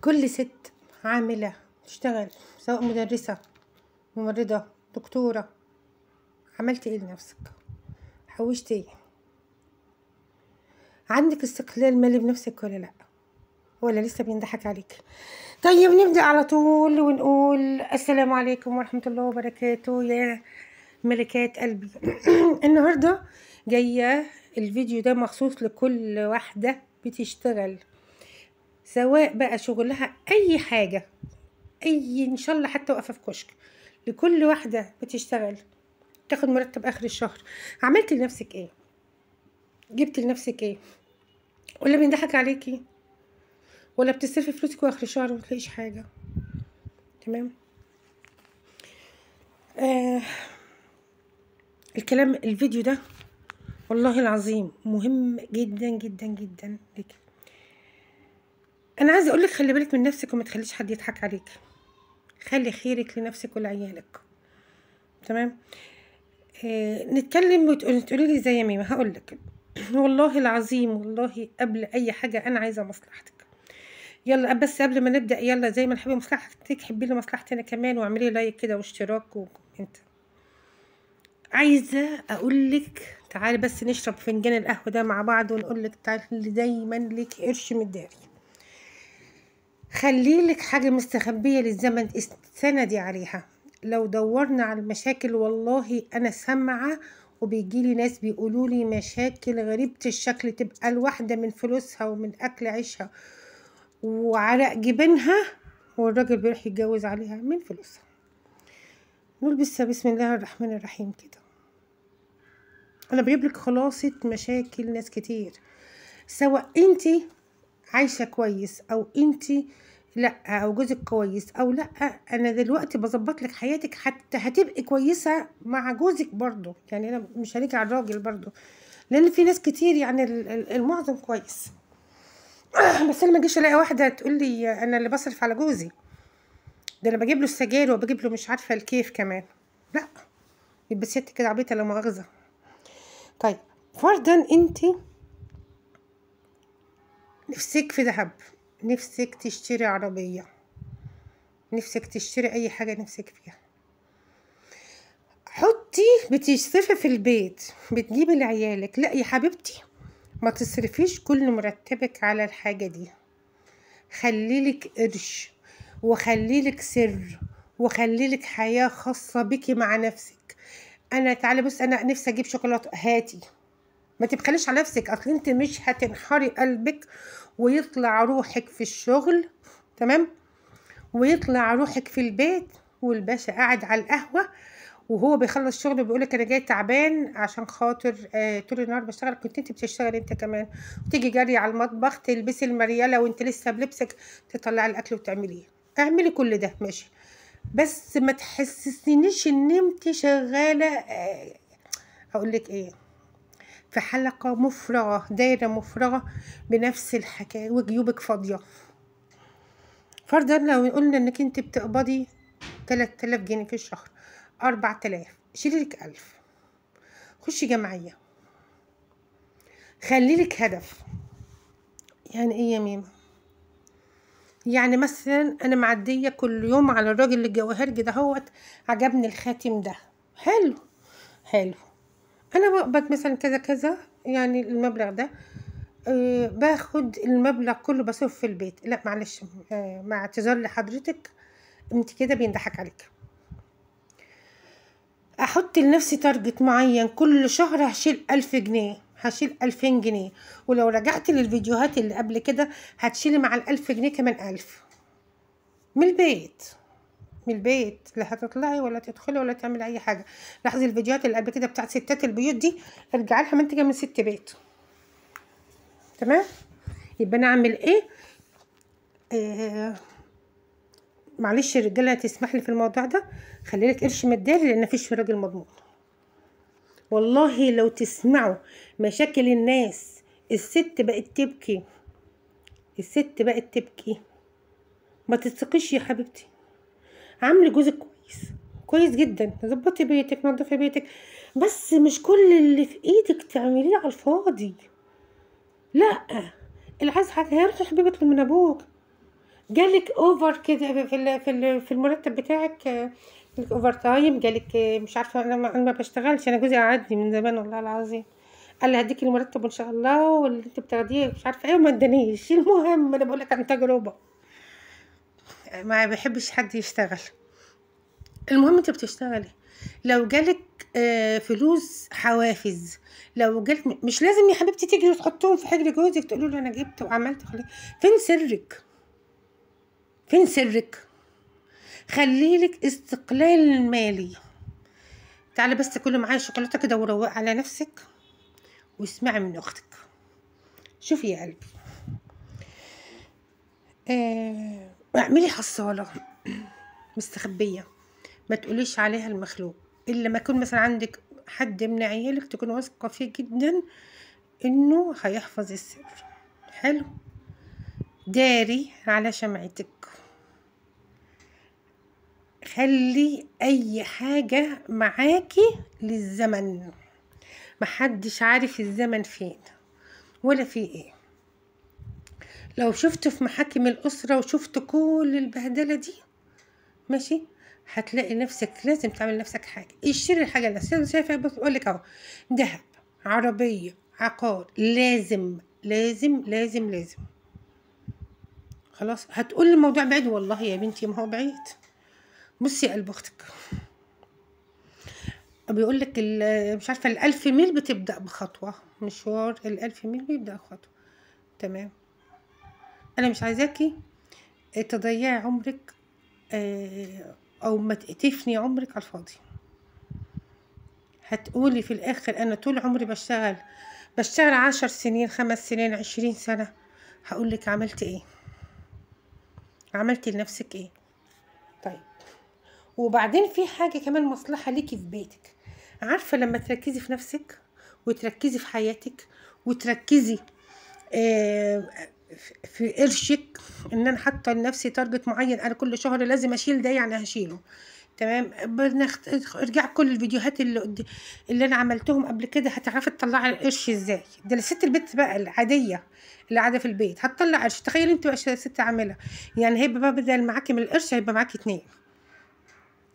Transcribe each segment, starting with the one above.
كل ست عاملة تشتغل، سواء مدرسة، ممرضة، دكتورة، عملت ايه لنفسك؟ حوشت ايه؟ عندك استقلال مالي بنفسك ولا لا؟ ولا لسه بينضحك عليك؟ طيب نبدأ على طول ونقول السلام عليكم ورحمة الله وبركاته يا ملكات قلبي. النهاردة جاية الفيديو ده مخصوص لكل واحدة بتشتغل، سواء بقى شغلها اي حاجة، اي ان شاء الله حتى واقفة في كشك. لكل واحدة بتشتغل تاخد مرتب اخر الشهر، عملت لنفسك ايه؟ جبت لنفسك ايه؟ ولا بينضحك عليكي؟ ولا بتصرفي فلوسك واخر الشهر وما تلاقيش حاجة؟ تمام. الكلام الفيديو ده والله العظيم مهم جدا جدا جدا لك. انا عايزه اقولك خلي بالك من نفسك وما تخليش حد يضحك عليك، خلي خيرك لنفسك ولعيالك. تمام. نتكلم وتقولي لي زي ميمه. هقولك والله العظيم والله قبل اي حاجة انا عايزه مصلحتك. يلا بس قبل ما نبدا، يلا زي ما نحب مصلحتك حبي لي مصلحتي انا كمان، واعملي like كده واشتراك و comment. عايزه اقولك تعالي بس نشرب فنجان القهوة ده مع بعض، ونقولك تعالي دايما لك قرش متداري، خليلك حاجة مستخبيه للزمن استندي عليها. لو دورنا على المشاكل والله انا سامعه وبيجيلي ناس بيقولوا لي مشاكل غريبة الشكل، تبقى الواحدة من فلوسها ومن اكل عيشها وعرق جبينها، والراجل بيروح يتجوز عليها من فلوسها. نقول بس بسم الله الرحمن الرحيم كده. انا بجيب لك خلاصه مشاكل ناس كتير، سواء انت عايشه كويس او انت لا، او جوزك كويس او لا. انا دلوقتي بظبط لك حياتك حتى هتبقي كويسة مع جوزك برضو، يعني انا مش هنيجي على الراجل برضو، لان في ناس كتير يعني المعظم كويس. بس انا ما اجيش الاقي واحدة تقول لي انا اللي بصرف على جوزي، ده انا بجيب له السجاير وبجيب له مش عارفه الكيف كمان. لا، يبقى ست كده عبيطه لا مؤاخذة. طيب فرضا انت نفسك في ذهب، نفسك تشتري عربية، نفسك تشتري اي حاجة نفسك فيها، حطي بتصرفي في البيت، بتجيبي لعيالك. لا يا حبيبتي ما تصرفيش كل مرتبك على الحاجة دي، خليلك قرش وخليلك سر وخليلك حياة خاصة بيكي مع نفسك. انا تعالي بص، انا نفسي اجيب شوكولاتة، هاتي، ما تبخليش على نفسك، اصل انت مش هتنحري قلبك ويطلع روحك في الشغل، تمام، ويطلع روحك في البيت، والباشا قاعد على القهوة وهو بيخلص شغله بيقولك انا جاي تعبان عشان خاطر طول النهار بشتغل. كنت انت بتشتغلي انت كمان، وتيجي جري على المطبخ تلبسي المرياله وانت لسه بلبسك، تطلعي الاكل وتعمليه. اعملي كل ده ماشي، بس ما تحسسنيش ان انت شغالة. اقول لك ايه، في حلقة مفرغة، دايرة مفرغة بنفس الحكاية وجيوبك فاضية. فرضا لو قلنا انك انت بتقبضي 3000 جنيه في الشهر، 4000، شيلي لك 1000، خشي جمعية، خلي لك هدف. يعني ايه يا ميمه؟ يعني مثلا انا معدية كل يوم على الراجل الجواهرجي دهوت، عجبني الخاتم ده، حلو حلو، انا بقبض مثلا كذا كذا، يعني المبلغ ده، باخد المبلغ كله بصرف في البيت. لا معلش، مع اعتذار لحضرتك، انت كده بينضحك عليك. احط لنفسي target معين، كل شهر هشيل 1000 جنيه، هشيل 2000 جنيه، ولو رجعت للفيديوهات اللي قبل كده هتشيلي مع ال1000 جنيه كمان 1000 من البيت. من البيت لا هتطلعي ولا تدخلي ولا تعملي اي حاجة. لاحظي الفيديوهات اللي قبل كده بتاعت ستات البيوت دي، ارجعي لها، ما انت جاية من ست بيت. تمام. يبقى انا اعمل ايه؟ معلش الرجالة تسمح لي في الموضوع ده، خلي لك قرش مداري، لان مفيش راجل مضمون. والله لو تسمعوا مشاكل الناس، الست بقت تبكي، الست بقت تبكي. ما تتثقيش يا حبيبتي، عاملي جوزك كويس كويس جدا، ظبطي بيتك، نظفي بيتك، بس مش كل اللي في ايدك تعمليه على الفاضي. لا، اللي عايز حاجة يا حبيبي اطلب من ابوك. جالك over كده في المرتب بتاعك، جالك overtime، جالك مش عارفه. انا ما بشتغلش، انا جوزي قعدني من زمان والله العظيم، قال لي هديك المرتب ان شاء الله واللي انت بتاخديه مش عارفه ايه، وما ادانيش. المهم انا بقول لك عن تجربه، ما بحبش حد يشتغل. المهم انت بتشتغلي، لو جالك فلوس حوافز، لو جالك مش لازم يا حبيبتي تيجي وتحطهم في حجر جوزك تقولوا له انا جبت وعملت. خلي فين سرك؟ فين سرك؟ خليلك استقلال مالي. تعالي بس كل معايا شوكولاتة كده وروق على نفسك واسمعي من اختك. شوفي يا قلبي، اعملي حصاله مستخبيه، ما تقوليش عليها المخلوق، الا ما يكون مثلا عندك حد من عيالك تكون واثقة فيه جدا انه هيحفظ السر. حلو، داري على شمعتك، خلي اي حاجة معاكي للزمن، محدش عارف الزمن فين ولا في ايه. لو شفت في محاكم الاسرة وشفت كل البهدله دي، ماشي، هتلاقي نفسك لازم تعمل نفسك حاجة. اشتري الحاجة اللي شايفه، بس بقول لك اهو، ذهب، عربية، عقار، لازم لازم لازم لازم. خلاص هتقول الموضوع بعيد، والله يا بنتي ما هو بعيد. بصي يا قلب اختك، بيقول لك مش عارفه 1000 ميل بتبدا بخطوة، مشوار 1000 ميل بيبدا بخطوة. تمام، انا مش عايزاكي تضيعي عمرك او ما تفني عمرك على الفاضي. هتقولي في الاخر انا طول عمري بشتغل 10 سنين، 5 سنين، 20 سنة. هقولك عملت ايه، عملتي لنفسك ايه. طيب، وبعدين في حاجة كمان مصلحة ليكي في بيتك. عارفه لما تركزي في نفسك وتركزي في حياتك وتركزي في قرشك، ان انا حاطه لنفسي target معين، انا كل شهر لازم اشيل ده، يعني هشيله. تمام، ارجع كل الفيديوهات اللي انا عملتهم قبل كده، هتعرفي تطلعي القرش ازاي. ده لست البيت بقى العادية اللي قاعدة في البيت هتطلع قرش. تخيلي انت بقى ست عامله، يعني هيبقى بقى بدل معاكي من القرش هيبقى معاكي 2.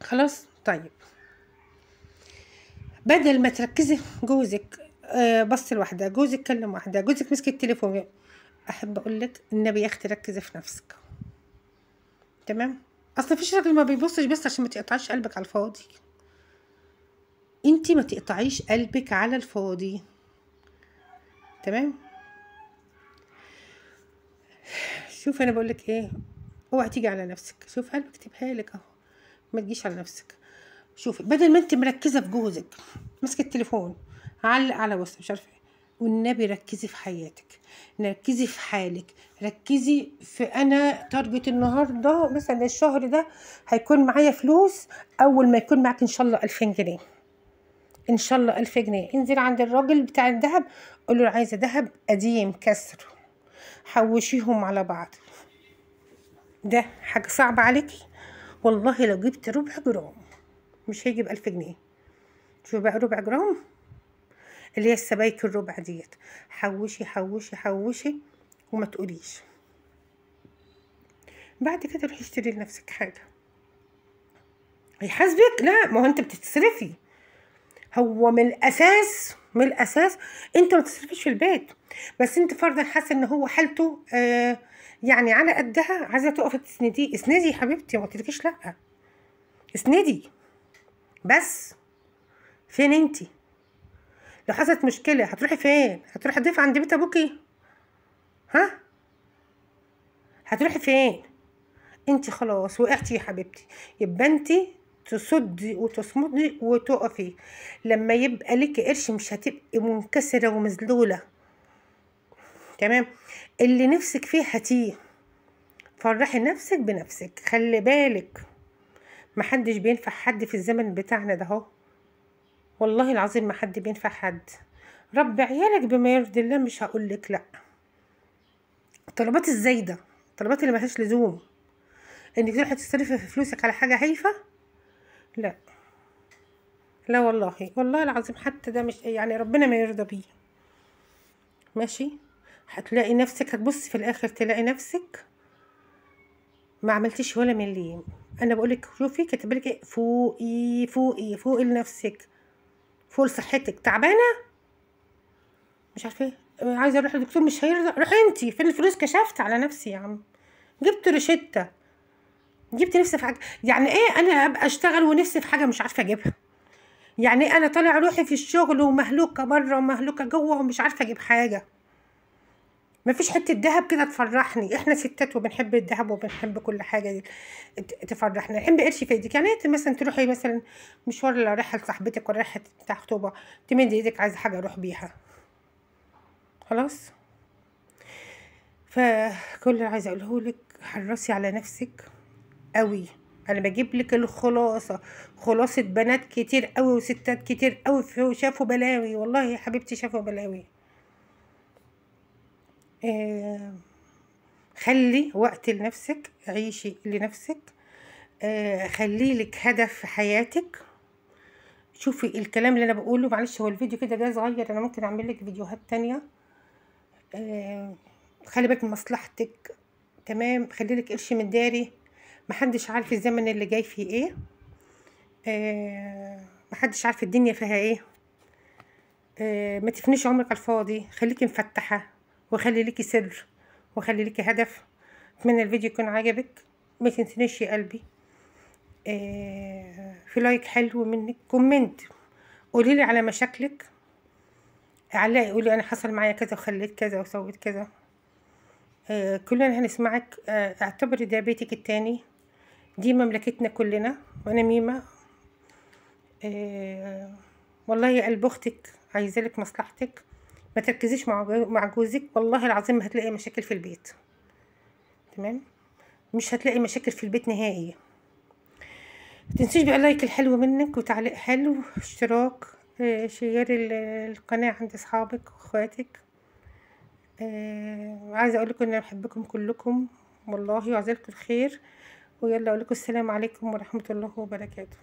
خلاص. طيب، بدل ما تركزي جوزك بص لوحده، جوزك كلم واحدة، جوزك مسك التليفون، احب اقول لك النبي يا اختي ركزي في نفسك. تمام، اصل مفيش راجل ما بيبصش، بس عشان ما تقطعيش قلبك على الفاضي. انتي ما تقطعيش قلبك على الفاضي. تمام، شوف انا بقول لك ايه، اوعي تيجي على نفسك. شوف قلبك اكتبها لك اهو، ما تجيش على نفسك. شوفي، بدل ما انت مركزه في جوزك ماسكه التليفون علق على وسط مش عارفه ايه، والنبي ركزي في حياتك، ركزي في حالك، ركزي في انا target النهارده مثلا الشهر ده هيكون معايا فلوس. اول ما يكون معاك ان شاء الله 2000 جنيه، ان شاء الله 1000 جنيه، انزل عند الراجل بتاع الذهب قول له عايزه ذهب قديم كسر، حوشيهم على بعض. ده حاجة صعبة عليكي؟ والله لو جبت ربع جرام مش هيجيب 1000 جنيه. شوف بقى ربع جرام اللي هي السبايك الربع ديت، حوشي حوشي حوشي وما تقوليش. بعد كده روحي اشتري لنفسك حاجة. هيحاسبك؟ لا، ما هو انت بتصرفي. هو من الاساس، من الاساس انت ما تصرفيش في البيت، بس انت فرضا حاسه ان هو حالته يعني على قدها، عايزه تقفي تسنديه، اسندي يا حبيبتي، ما قلتلكيش لا، اسندي بس. فين انتي؟ لو حصلت مشكلة هتروحي فين؟ هتروحي ضيف عند بيت ابوكي؟ ها؟ هتروحي فين؟ انتي خلاص وقعتي يا حبيبتي. يبقى انتي تصدي وتصمدي وتقفي. لما يبقى لك قرش مش هتبقي منكسره ومذلوله. تمام، اللي نفسك فيه هاتيه. فرحي نفسك بنفسك. خلي بالك محدش بينفع حد في الزمن بتاعنا ده اهو، والله العظيم ما حد بينفع حد. رب عيالك بما يرضي الله، مش هقولك لا. الطلبات الزايدة، الطلبات اللي ملهاش لزوم، انك تروحي تصرفي في فلوسك على حاجة هايفة، لا لا والله، والله العظيم حتى ده مش يعني ربنا ما يرضى بيه. ماشي، هتلاقي نفسك هتبص في الاخر تلاقي نفسك ما عملتيش ولا مليم. انا بقولك شوفي كاتبلك ايه، فوقي فوقي فوقي لنفسك، فوق لصحتك. تعبانة مش عارفه ايه، عايزه اروح للدكتور مش هيرضى، روحي انتي. فين الفلوس؟ كشفت على نفسي يا عم، جبت روشته، جبت نفسي في حاجة. يعني ايه انا ابقى اشتغل ونفسي في حاجة مش عارفه اجيبها؟ يعني ايه انا طالع روحي في الشغل ومهلوكه بره ومهلوكه جوه ومش عارفه اجيب حاجة؟ مفيش حتة دهب كده تفرحني. احنا ستات وبنحب الدهب وبنحب كل حاجة تفرحنا، نحب قرش في ايدك. يعني انت مثلا تروحي مثلا مشوار، لا رايحة لصاحبتك ولا رايحة بتاع خطوبه، تمدي ايدك عايزه حاجة اروح بيها، خلاص. فكل اللي عايزه اقوله لك، حرصي على نفسك قوي. انا بجيب لك الخلاصة، خلاصه بنات كتير قوي وستات كتير قوي شافوا بلاوي، والله يا حبيبتي شافوا بلاوي. خلي وقت لنفسك، عيشي لنفسك، خلي لك هدف في حياتك. شوفي الكلام اللي انا بقوله، معلش هو الفيديو كده جاي صغير، انا ممكن اعمل لك فيديوهات تانية. خلي بالك من مصلحتك، تمام. خلي لك قرش من داري، محدش عارف الزمن اللي جاي فيه ايه، محدش عارف الدنيا فيها ايه. ما تفنيش عمرك على الفاضي، خليكي مفتحة وخلي ليكي سر وخلي ليكي هدف. اتمنى الفيديو يكون عجبك، ما تنسينيش يا قلبي في like حلو منك، comment قولي لي على مشاكلك، علقي قولي انا حصل معايا كذا وخليت كذا وسويت كذا. كلنا هنسمعك. اعتبري ده بيتك التاني، دي مملكتنا كلنا، وانا ميمة. والله يا قلب اختك عايزالك مصلحتك، ما تركزيش مع جوزك، والله العظيم ما هتلاقي مشاكل في البيت، تمام؟ مش هتلاقي مشاكل في البيت نهائي. ما تنسيش بقى like الحلو منك، وتعليق حلو، اشتراك، share القناة عند اصحابك واخواتك. عايزه اقول لكم ان انا بحبكم كلكم والله، وعايزه لكم الخير. ويلا اقول لكم السلام عليكم ورحمة الله وبركاته.